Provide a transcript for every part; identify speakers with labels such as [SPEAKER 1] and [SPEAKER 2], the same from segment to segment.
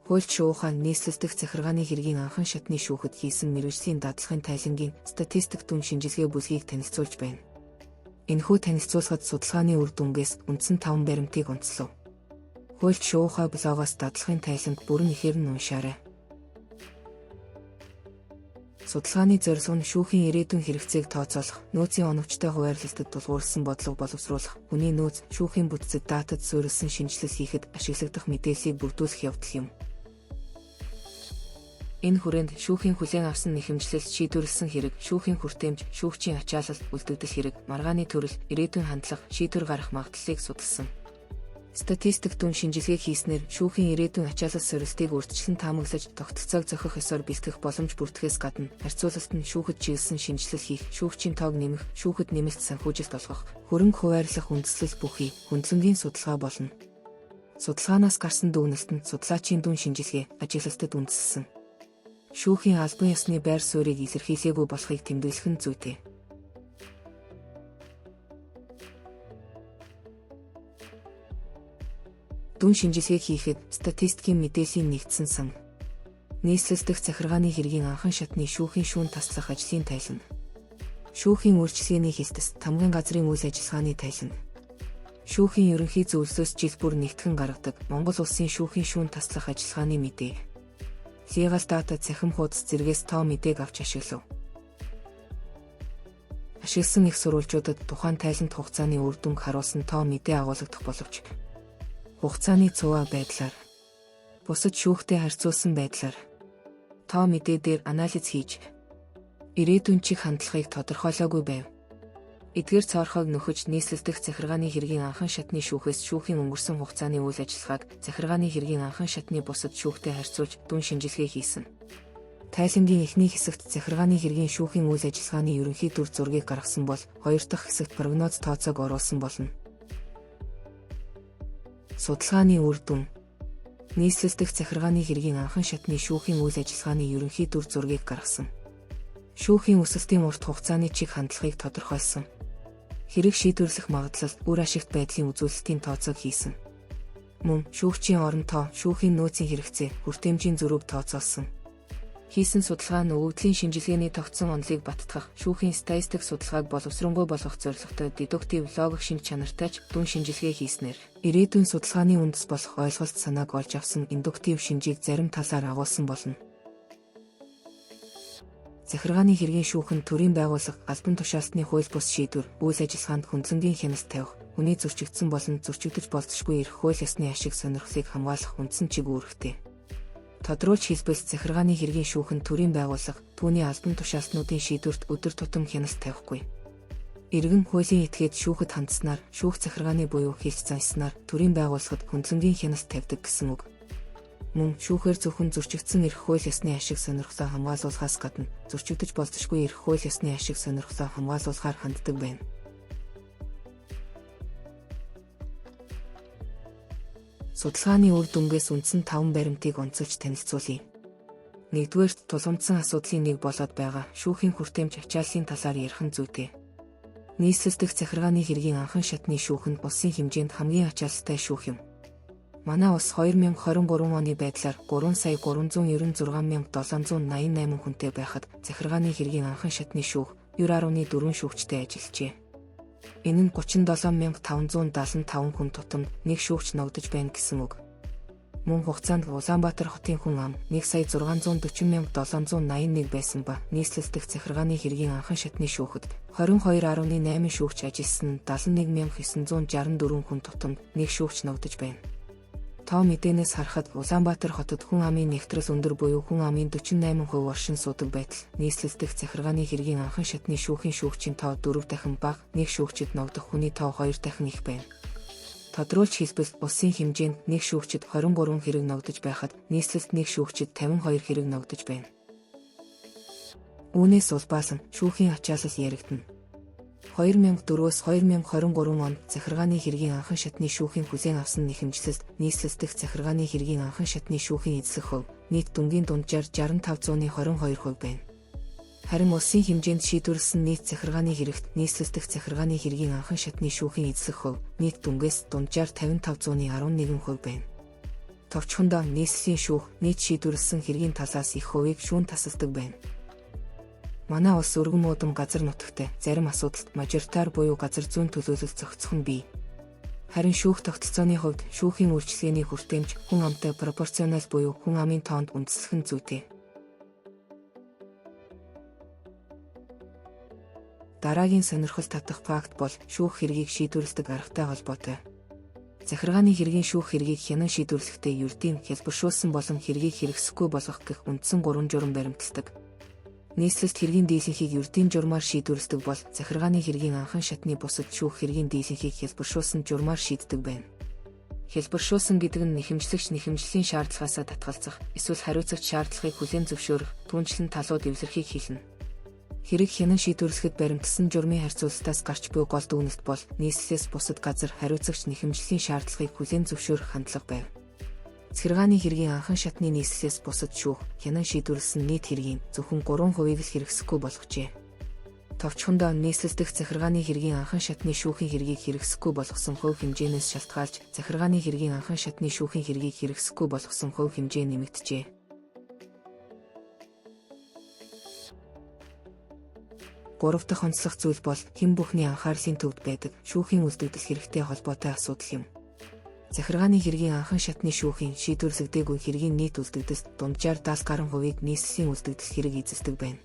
[SPEAKER 1] Хуульч шуухай нийслэл дэх захиргааны хэргийн анхан шатны шүүхэд хийсэн мэргэжлийн дадлагын тайлангийн статистик дүн шинжилгээ бүлгийг танилцуулж байна. Энэхүү танилцуулгад судалгааны үр дүнгээс үндсэн 5 баримтыг онцлов. Хуульч шуухай блогоос дадлагын тайланг бүрэн ихээр нь уншаарай. Судалгааны зорилго нь шүүхийн ирээдүйн хэрэгцээг тооцоолох, нөөцийн оновчтой хуваарлалтад тулгуурласан бодлого боловсруулах, хүний нөөц, шүүхийн бүтцэд датад суурилсан шинэчлэл хийхэд ашиглагдах мэдээллийг бүрдүүлэх явдал юм. Энэ хүрээнд шүүхийн хүлээн авсан нэхэмжлэл, шийдвэрлэсэн хэрэг, шүүхийн хүртээмж, шүүгчийн ачаалал, үлдэгдэл хэрэг, маргааны төрөл, ирээдүйн хандлага, шийдвэр гарах магадлалыг судалсан. Статистик дүн шинжилгээг хийснээр шүүхийн ирээдүйн ачаалал сорилтыг урьдчилан таамаглаж тогтолцоог зохих ёсоор бэлтгэх боломж бүрдэхээс гадна харьцуулалт нь шүүхэд чиглэсэн шинэчлэл хийх, шүүгчийн тоог нэмэх, шүүхэд нэмэлт санхүүжилт олгох, хөрөнгө хуваарлах үндэслэл бүхий хөндлөнгийн судалгаа болно. Судалгаанаас гарсан дүгнэлт нь судлаачийн дүн шинжилгээ, ажиглалтад үндэслэсэн. Шүүхийн албан ёсны байр суурийг илэрхийлээгүй болохыг тэмдэглэх нь зүйтэй. Дүн шинжилгээг хийхэд статистикийн мэдээллийн нэгдсэн сан. Нийслэл дэх захиргааны хэргийн анхан шатны шүүхийн шүүн таслах ажлын тайлан. Шүүхийн үйлчилгээний хэлтэс тамгын газрын үйл ажиллагааны тайлан. Шүүхийн ерөнхий зөвлөлөөс жил бүр нэгтгэн гаргадаг Монгол Улсын шүүхийн шүүн таслах ажиллагааны мэдээ. Legal Data цахим хуудас зэргээс тоо мэдээг авч ашиглав. Ашигласан их сурвалжуудад тухайн тайлант хугацааны үр дүнг харуулсан тоо мэдээ агуулгадах боловч хугацааны цуваа байдлаар бусад шүүхтэй харьцуулсан байдлаар тоо мэдээ дээр анализ хийж ирээдүйн чиг хандлагыг тодорхойлоогүй байв. Эдгээр цоорхойг нөхөж нийслэл дэх захиргааны хэргийн анхан шатны шүүхээс шүүхийн өнгөрсөн хугацааны үйл ажиллагааг захиргааны хэргийн анхан шатны бусад шүүхтэй харьцуулж дүн шинжилгээ хийсэн. Тайлангийн эхний хэсэгт захиргааны хэргийн шүүхийн үйл ажиллагааны ерөнхий дүр зургийг гаргасан бол хоёр дахь хэсэгт прогноз тооцоог оруулсан болно. Судалгааны үр дүн. Нийслэл дэх захиргааны хэргийн анхан шатны шүүхийн үйл ажиллагааны ерөнхий дүр зургийг гаргасан. Шүүхийн өсөлтийн урт хугацааны чиг хандлагыг тодорхойлсон. Хэрэг шийдвэрлэх магадлал, үр ашигт байдлын үзүүлэлтийн тооцоог хийсэн. Мөн шүүгчийн орон тоо, шүүхийн нөөцийн хэрэгцээ, хүртээмжийн зөрүүг тооцоолсон. Хийсэн судалгаа нь өгөгдлийн шинжилгээний тогтсон онолыг баттгах, шүүхийн статистик судалгааг боловсронгуй болгох зорилготой дедуктив логик шинж чанартай ч дүн шинжилгээ хийснээр ирээдүйн судалгааны үндэс болох ойлголт санааг олж авсан индуктив шинжийг зарим талаар агуулсан болно. Захиргааны хэргийн шүүх нь төрийн байгууллага, албан тушаалтны хууль бус шийдвэр, үйл ажиллагаанд хөндлөнгийн хяналт тавих, хүний зөрчигдсөн болон зөрчигдөж болзошгүй эрх хууль ёсны ашиг сонирхлыг хамгаалах үндсэн чиг үүрэгтэй. Тодруулж хэлбэл захиргааны хэргийн шүүх нь төрийн байгууллага, түүний албан тушаалтнуудын шийдвэрт өдөр тутам хяналт тавихгүй. Иргэн хуулийн этгээд шүүхэд хандсанаар, шүүх захиргааны буюу хэлц заншсанаар төрийн байгууллагад хөндлөнгийн хяналт тавьдаг гэсэн үг. Мөн шүүхээр зөвхөн зөрчигдсөн эрх хууль ёсны ашиг сонирхлоо хамгаалуулахаас гадна зөрчигдөж болзошгүй эрх хууль ёсны ашиг сонирхлоо хамгаалуулахаар ханддаг байна. Судалгааны үр дүнгээс үндсэн 5 баримтыг онцолж танилцуулъя. Нэгдүгээрт тулгамдсан асуудлын нэг болоод байгаа шүүхийн хүртээмж ачааллын талаар ярих нь зүйтэй. Нийслэл дэх захиргааны хэргийн анхан шатны шүүх нь улсын хэмжээнд хамгийн ачаалалтай шүүх юм. Манай улс 2023 оны байдлаар 3 сая 396 788 хүнтэй байхад захиргааны хэргийн анхан шатны шүүх 90.4 шүүгчтэй ажиллажээ. Энэ нь 37,575 хүн тутамд нэг шүүгч ногдож байна гэсэн үг. Мөн хугацаанд Улаанбаатар хотын хүн ам 1 сая 640 781 байсан ба нийслэл дэх захиргааны хэргийн анхан шатны шүүхэд 22.8 шүүгч ажилласан нь 71,964 хүн тутамд нэг шүүгч ногдож байна. Тоо мэдээнээс харахад Улаанбаатар хотод хүн амын нэгтрэл өндөр буюу хүн амын 48% оршин суудаг байтал нийслэл дэх захиргааны хэргийн анхан шатны шүүхийн шүүгчийн тоо 4 дахин бага, нэг шүүгчид ногдох хүний тоо 2 дахин их байна. Тодруулж хэлбэл улсын хэмжээнд нэг шүүгчид 23 хэрэг ногдож байхад нийслэлд нэг шүүгчид 52 хэрэг ногдож байна. Үүнээс улбаалан шүүхийн ачаалал яригдана. 2004-өөс 2023 онд захиргааны хэргийн анхан шатны шүүхийн хүлээн авсан нэхэмжлэлд нийслэл дэх захиргааны хэргийн анхан шатны шүүхийн эзлэх хувь нийт дүнгийн дунджаар 65.22% байна. Харин улсын хэмжээнд шийдвэрлэсэн нийт захиргааны хэрэгт нийслэл дэх захиргааны хэргийн анхан шатны шүүхийн эзлэх хувь нийт дүнгээс дунджаар 55.11% байна. Товчхондоо нийслэлийн шүүх нийт шийдвэрлэсэн хэргийн талаас их хувийг шүүн тасалдаг байна. Манай улс өргөн уудам газар нутагтай зарим асуудалд мажоритар буюу газар зүйн төлөөлөл зохицох нь бий. Харин шүүх тогтолцооны хувьд шүүхийн үйлчилгээний хүртээмж хүн амтай пропорционал буюу хүн амын тоонд үндэслэх нь зүйтэй. Дараагийн сонирхол татах факт бол шүүх хэргийг шийдвэрлэдэг аргатай холбоотой. Захиргааны хэргийн шүүх хэргийг хянан шийдвэрлэхдээ ердийн хялбаршуулсан болон хэргийг хэрэгсэхгүй болгох гэх үндсэн гурван журам баримталдаг. Нийслэлт хэргийн дийлэнхийг ердийн журмаар шийдвэрлэдэг бол захиргааны хэргийн анхан шатны бусад шүүх хэргийн дийлэнхийг хялбаршуулсан журмаар шийддэг байна. Хялбаршуулсан гэдэг нь нэхэмжлэгч нэхэмжлийн шаардлагаасаа татгалзах, эсвэл хариуцагч шаардлагыг хүлээн зөвшөөрөх, түүнчлэн талууд эвлэрхийг хэлнэ. Хэрэг хянан шийдвэрлэхэд баримтлсан журмын харьцуулалтаас гарч буй гол дүгнэлт бол нийслэлээс бусад газар хариуцагч нэхэмжлийн шаардлагыг хүлээн зөвшөөрөх хандлага байв. Захиргааны хэргийн анхан шатны нийслэлээс бусад шүүх хянан шийдвэрлэсэн нийт хэргийн зөвхөн 3%-ийг л хэрэгсэхгүй болгожээ. Товчхондоо нийслэл дэх захиргааны хэргийн анхан шатны шүүхийн хэргийг хэрэгсэхгүй болгосон хувь хэмжээнээс шалтгаалж захиргааны хэргийн анхан шатны шүүхийн хэргийг хэрэгсэхгүй болгосон хувь хэмжээ нэмэгджээ. Гурав дахь онцлог зүйл бол хэн бүхний анхаарлын төвд байдаг шүүхийн үлдэгдэл хэрэгтэй холбоотой асуудал юм. Захиргааны хэргийн анхан шатны шүүхийн шийдвэрлэгдээгүй хэргийн нийт үлдэгдэлд дунджаар 70 гаруй хувийг нийслэлийн үлдэгдэл хэрэг эзэлдэг байна.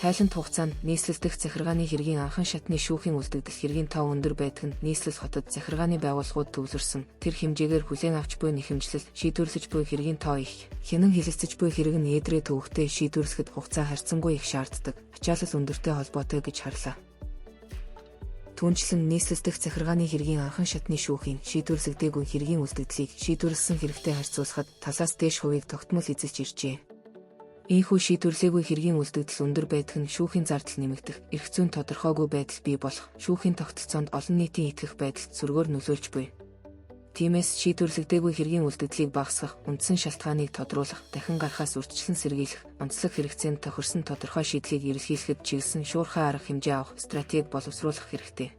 [SPEAKER 1] Тайлант хугацаанд нийслэл дэх захиргааны хэргийн анхан шатны шүүхийн үлдэгдэл хэргийн тоо өндөр байдаг нь нийслэл хотод захиргааны байгууллагууд төвлөрсөн тэр хэмжээгээр хүлээн авч буй нэхэмжлэл шийдвэрлэж буй хэргийн тоо их. Хянан хэлэлцэж буй хэрэг нь ээдрээ төвөгтэй шийдвэрлэхэд хугацаа харьцангуй их шаарддаг, ачаалал өндөртэй холбоотой гэж харлаа. Түүнчлэн нийслэл дэх захиргааны хэргийн анхан шатны шүүхийн шийдвэрлэгдээгүй хэргийн үлдэгдлийг шийдвэрлэсэн хэрэгтэй харьцуулахад талаас дээш хувийг тогтмол эзэлж иржээ. Ийхүү шийдвэрлээгүй хэргийн үлдэгдэл өндөр байдаг нь шүүхийн зардал нэмэгдэх, эрх зүйн тодорхойгүй байдал бий болох, шүүхийн тогтолцоонд олон нийтийн итгэх байдалд сөргөөр нөлөөлж буй. Тиймээс шийдвэрлэгдээгүй хэргийн үлдэгдлийг багасгах, үндсэн шалтгааныг тодруулах, дахин гарахаас урьдчилан сэргийлэх, онцлог хэрэгцээнд тохирсон тодорхой шийдлийг эрэлхийлэхэд чиглэсэн шуурхай арга хэмжээ авах стратеги боловсруулах хэрэгтэй.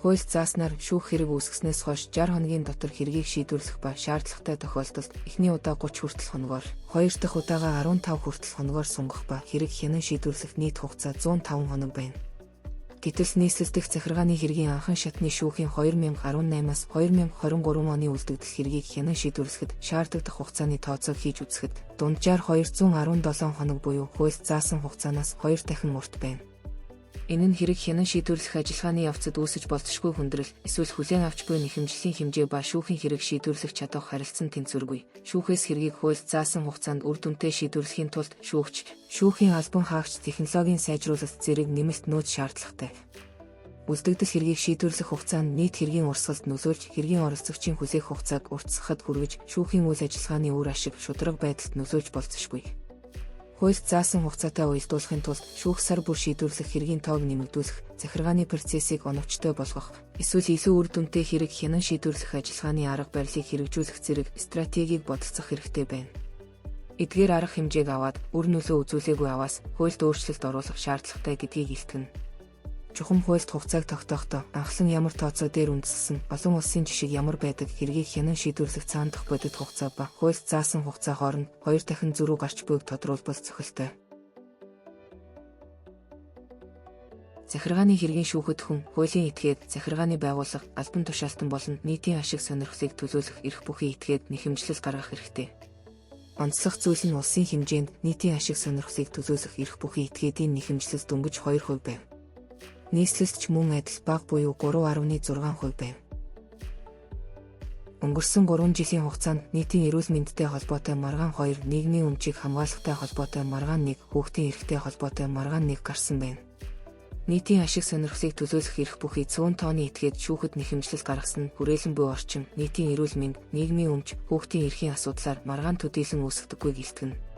[SPEAKER 1] Хуульд зааснаар шүүх хэрэг үүсгэснээс хойш 60 хоногийн дотор хэргийг шийдвэрлэх ба шаардлагатай тохиолдолд эхний удаа 30 хүртэл хоногоор, хоёр дахь удаага 15 хүртэл хоногоор сунгах ба хэрэг хянан шийдвэрлэх нийт хугацаа 105 хоног байна. Гэтэл нийслэл дэх захиргааны хэргийн анхан шатны шүүхийн 2018-аас 2023 оны үлдэгдэл хэргийг хянан шийдвэрлэхэд шаардлагатай хугацааны тооцоог хийж үзэхэд дунджаар 217 хоног буюу хуульд заасан хугацаанаас 2 дахин урт байна. Энэ нь хэрэг хянан шийдвэрлэх ажиллагааны явцад үүсэж болзошгүй хүндрэл эсвэл хүлээн авч буй нэхэмжлийн хэмжээ ба шүүхийн хэрэг шийдвэрлэх чадвар харилцан тэнцвэргүй. Шүүхээс хэргийг хуульд заасан хугацаанд үр дүнтэй шийдвэрлэхийн тулд шүүгч, шүүхийн албан хаагч технологийн сайжруулалт зэрэг нэмэлт нөөц шаардлагатай. Үлдэгдэл хэргийг шийдвэрлэх хугацаа нь нийт хэргийн урсгалд нөлөөлж хэргийн оролцогчийн хүлээх хугацааг уртасгахад хүргэж шүүхийн үйл ажиллагааны үр ашиг шударга байдалд нөлөөлж болзошгүй. Хуульд заасан хугацаатай уялдуулахын тулд шүүх сар бүр шийдвэрлэх хэргийн тоог нэмэгдүүлэх, захиргааны процессыг оновчтой болгох, эсвэл илүү үр дүнтэй хэрэг хянан шийдвэрлэх ажиллагааны арга барилыг хэрэгжүүлэх зэрэг стратегийг бодолцох хэрэгтэй байна. Эдгээр арга хэмжээг аваад үр нөлөө үзүүлээгүй аваас хуульд өөрчлөлт оруулах шаардлагатай гэдгийг илтгэнэ. Чухам хуульд хугацааг тогтоохтой анхлан ямар тооцоо дээр үндэслэсэн олон улсын жишг ямар байдаг хэргийг хянан шийдвэрлэх цаандах бодит хугацаа ба хуульд заасан хугацаа хооронд 2 дахин зөрүү гарч буйг тодруулбал зохилтой. Захиргааны хэргийн шүүхэд хүн хуулийн этгээд, захиргааны байгууллага, албан тушаалтан болон нийтийн ашиг сонирхлыг төлөөлөх эрх бүхий этгээд нэхэмжлэл гаргах хэрэгтэй. Онцлог зүйл нь улсын хэмжээнд нийтийн ашиг сонирхлыг төлөөлөх эрх бүхий этгээдийн нэхэмжлэл дөнгөж 2% байв. Нийслэлд ч мөн адил бага буюу 3.6% байв. Өнгөрсөн 3 жилийн хугацаанд нийтийн эрүүл мэндтэй холбоотой маргаан 2, нийгмийн өмчийг хамгаалахтай холбоотой маргаан 1, хүүхдийн эрхтэй холбоотой маргаан 1 гарсан байна. Нийтийн ашиг сонирхлыг төлөөлөх эрх бүхий цөөн тооны этгээд шүүхэд нэхэмжлэл гаргасан нь хүрээлэн буй орчин, нийтийн эрүүл мэнд, нийгмийн өмч, хүүхдийн эрхийн асуудлаар маргаан төдийлөн үүсгдэггүйг илтгэнэ.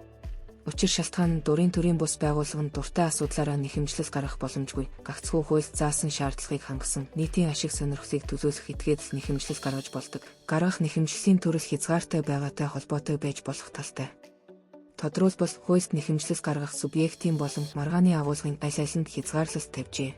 [SPEAKER 1] Учир шалтгаан нь дурын төрийн бус байгууллага нь дуртай асуудлаараа нэхэмжлэл гаргах боломжгүй. Гагцхүү хуульд заасан шаардлагыг хангасан нийтийн ашиг сонирхлыг төлөөлөх этгээд л нэхэмжлэл гаргаж болдог. Гаргах нэхэмжлэлийн төрөл хязгаартай байгаатай холбоотой байж болох талтай. Тодруулбал хуульд нэхэмжлэл гаргах субъектийн болон маргааны агуулгын аль алинд хязгаарлалт тавьжээ.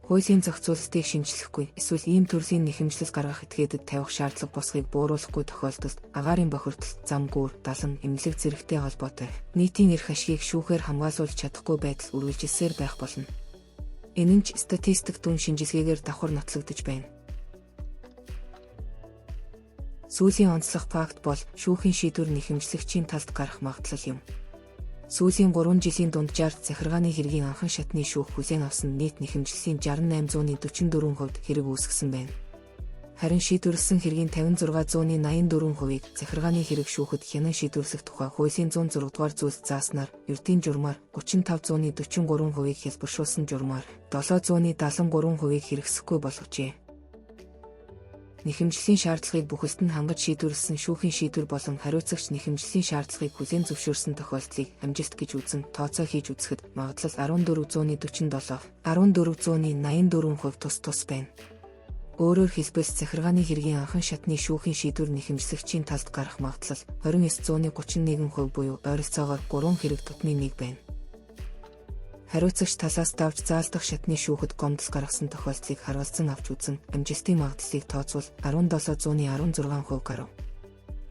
[SPEAKER 1] Хуулийн зохицуулалтыг шинжлэхгүй эсвэл ийм төрлийн нэхэмжлэл гаргах этгээдэд тавих шаардлага босхийг бууруулахгүй тохиолдолд агаарын бохирдол, зам гүүр, далан, эмнэлэг зэрэгтэй холбоотой нийтийн эрх ашигыг шүүхээр хамгаалуулж чадахгүй байдал үргэлжилсээр байх болно. Энэ нь ч статистик дүн шинжилгээгээр давхар нотлогдож байна. Сүүлийн онцлог факт бол шүүхийн шийдвэр нэхэмжлэгчийн талд гарах магадлал юм. Сүүлийн 3 жилийн дунджаар захиргааны хэргийн анхан шатны шүүх хүлээн авсан нийт нэхэмжлэлийн 68.44% хэрэг үүсгэсэн байна. Харин шийдвэрлэсэн хэргийн 56.84%-ийг захиргааны хэрэг шүүхэд хянан шийдвэрлэх тухай хуулийн 106 дугаар зүйлд зааснаар ердийн журмаар 35.43%-ийг хялбаршуулсан журмаар 7.73%-ийг хэрэгсэхгүй болгожээ. Нэхэмжлийн шаардлагыг бүхэлд нь хангаж шийдвэрлэсэн шүүхийн шийдвэр болон хариуцагч нэхэмжлийн шаардлагыг хүлээн зөвшөөрсөн тохиолдлыг амжилт гэж үзэн тооцоо хийж үзэхэд магадлал 14.47, 14.84% тус тус байна. Өөрөөр хэлбэл захиргааны хэргийн анхан шатны шүүхийн шийдвэр нэхэмжлэгчийн талд гарах магадлал 29.31% буюу ойролцоогоор 3 хэрэг тутмын 1 байна. Хариуцагч талаас давж заалдах шатны шүүхэд гомдол гаргасан тохиолдлыг харгалзан авч үзэн амжилтын магадлалыг тооцвол 17.16% гарав.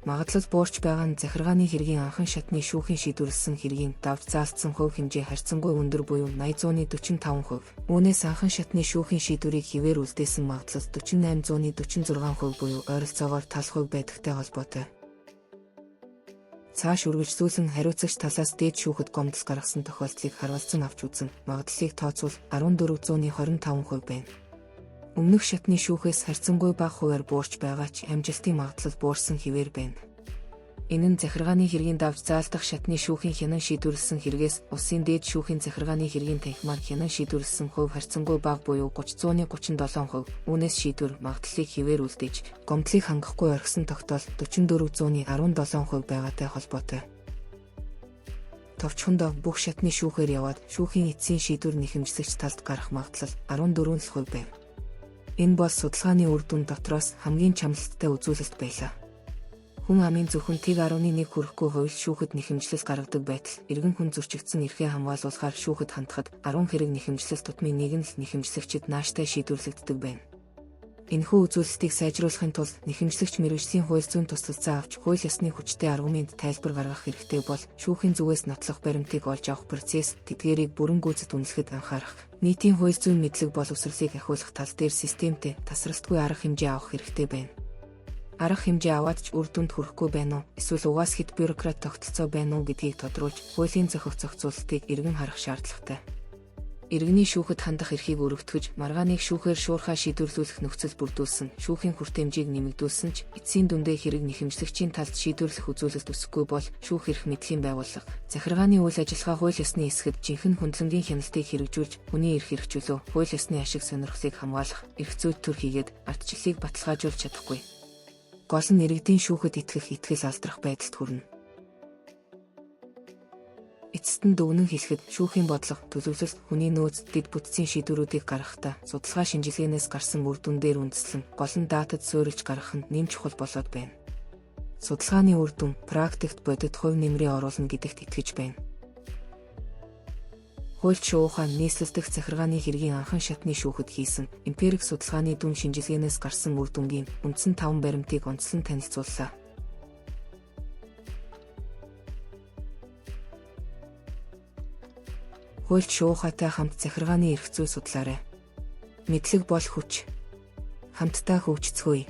[SPEAKER 1] Магадлал буурч байгаа нь захиргааны хэргийн анхан шатны шүүхийн шийдвэрлэсэн хэргийн давж заалтсан хувь хэмжээ харьцангуй өндөр буюу 80.45%. Үүнээс анхан шатны шүүхийн шийдвэрийг хэвээр үлдээсэн магадлал 48.46% буюу ойролцоогоор тал хувь байдагтай холбоотой. Цааш үргэлжлүүлэн хариуцагч талаас дээд шүүхэд гомдол гаргасан тохиолдлыг харгалзан авч үзэн магадлалыг тооцвол 14.25% байна. Өмнөх шатны шүүхээс харьцангуй бага хувиар буурч байгаа ч амжилтын магадлал буурсан хэвээр байна. Энэ нь захиргааны хэргийн давж заалдах шатны шүүхийн хянан шийдвэрлэсэн хэрэгээс улсын дээд шүүхийн захиргааны хэргийн танхимаар хянан шийдвэрлэсэн хувь харьцангуй бага буюу 30.37%, үүнээс шийдвэр магадлалыг хэвээр үлдээж, гомдлыг хангахгүй орхисон тогтоол 44.17% байгаатай холбоотой. Товчхондоо бүх шатны шүүхээр яваад шүүхийн эцсийн шийдвэр нэхэмжлэгч талд гарах магадлал 14% байв. Энэ бол судалгааны үр дүн дотроос хамгийн чамлалттай үзүүлэлт байлаа. Хүн амын зөвхөн 1.1 хүрэхгүй хувь шүүхэд нэхэмжлэл гаргадаг байтал эргэн хүн зөрчигдсөн эрхээ хамгаалуулахаар шүүхэд хандахад 10 хэрэг нэхэмжлэл тутмын нэг нь л нэхэмжлэгчид нааштай шийдвэрлэгддэг байна. Энэхүү үзүүлэлтийг сайжруулахын тулд нэхэмжлэгч мэргэжлийн хууль зүйн туслалцаа авч хууль ёсны хүчтэй аргумент тайлбар гаргах хэрэгтэй бол шүүхийн зүгээс нотлох баримтыг олж авах процесс тэдгээрийг бүрэн гүйцэд үнэлэхэд анхаарах, нийтийн хууль зүйн мэдлэг боловсролыг ахиулах тал дээр системтэй тасралтгүй арга хэмжээ авах хэрэгтэй байна. Арга хэмжээ аваад ч үр дүнд хүрэхгүй байна уу, эсвэл угаас хэд бюрократ тогтолцоо байна уу гэдгийг тодруулж хуулийн зохих зохицуулалтыг эргэн харах шаардлагатай. Иргэний шүүхэд хандах эрхийг өргөтгөж, маргааныг шүүхээр шуурхай шийдвэрлүүлэх нөхцөл бүрдүүлсэн, шүүхийн хүртээмжийг нэмэгдүүлсэн ч эцсийн дүндээ хэрэг нэхэмжлэгчийн талд шийдвэрлэх үзүүлэлт өсөхгүй бол шүүх эрх мэдлийн байгууллага, захиргааны үйл ажиллагаа хууль ёсны эсхэд жинхэнэ хүндлэнгийн хяналтыг хэрэгжүүлж, хүний эрх эрх чөлөө, хууль ёсны ашиг сонирхлыг хамгаалах эрх зүй төр хийгээд ардчлалыг баталгаажуулж чадахгүй. Гол нь иргэдийн шүүхэд итгэх итгэл алдрах байдалд хүрнэ. Эцэст нь дүгнэн хэлэхэд шүүхийн бодлого, төлөвлөлт, хүний нөөц, дэд бүтцийн шийдвэрүүдийг гаргахдаа судалгаа шинжилгээнээс гарсан үр дүн дээр үндэслэн гол нь датад суурилж гаргах нь нэм чухал болоод байна. Судалгааны үр дүн практикт бодит хувь нэмрээ оруулна гэдэгт итгэж байна. Хуульч шуухай нийслэл дэх захиргааны хэргийн анхан шатны шүүхэд хийсэн эмпирик судалгааны дүн шинжилгээнээс гарсан үр дүнгийн үндсэн 5 баримтыг онцлон танилцууллаа. Хуульч шуухайтай хамт захиргааны эрх зүй судлаарай. Мэдлэг бол хүч. Хамтдаа хөгжицгөөе.